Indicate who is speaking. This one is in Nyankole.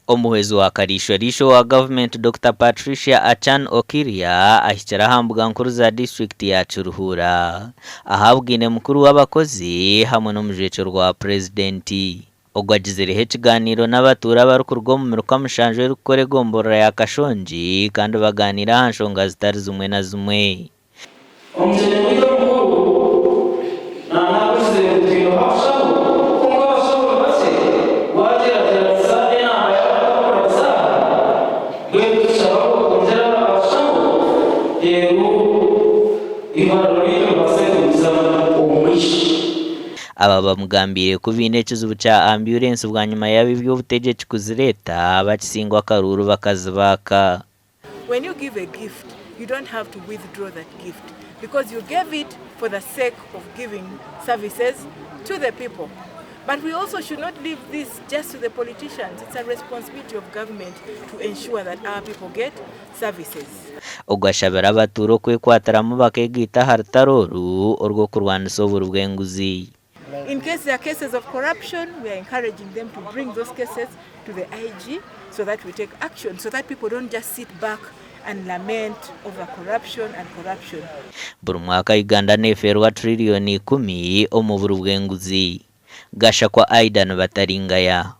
Speaker 1: Omuhwezi wa Kariisho-riisho wa gavumenti Dokita Patricia Achan Okiria ahikire aha mbuga nkuru za disiturikiti ya Kiruhura ahabwine mukuru w'abakozi hamwe n'omujwekyerwa wa Purezidenti. Ogu agizireho ekigaaniiro n'abatuura abarikuruga omu miruka mushanju erikukora egomborora ya Kashongi kandi bagaaniire aha nshonga zitari zimwe na zimwe.
Speaker 2: Omukyenyi waitu omukuru naanakuzire ngu twineho abashaho, kwonka abashaho ni bakye waagyeragyeranisa n'enamba y'abarikukuratiza aha. Mbwenu nitushaba ngu otwongyere abashaho reero eirwariro ryaitu ribaase kugumizamu omu maisho.
Speaker 1: Aba bamugambiire ku baine ekizibu kya ambyurensi bwanyima y'ab'eby'obutegyeki kuzireeta bakisingwa akaruuru bakazibaaka.
Speaker 3: When you give a gift, you don't have to withdraw that gift because you gave it for the sake of giving services to the people. But we also should not leave this just to the politicians. It's a responsibility of government to ensure that our people get services.
Speaker 1: Ogu ashabire abatuura okwekwatiramu bakegaita aha rutaro oru orw'okurwanisa oburi bw'enguzi.
Speaker 3: In case there are cases of corruption, we are encouraging them to bring those cases to the IG so that we take action, so that people don't just sit back and lament over corruption and corruption.
Speaker 1: Buri mwaka Uganda nefeerwa tiririyoni ikumi omu buri bw'enguzi. Gashakwa Aidan Bataringaya.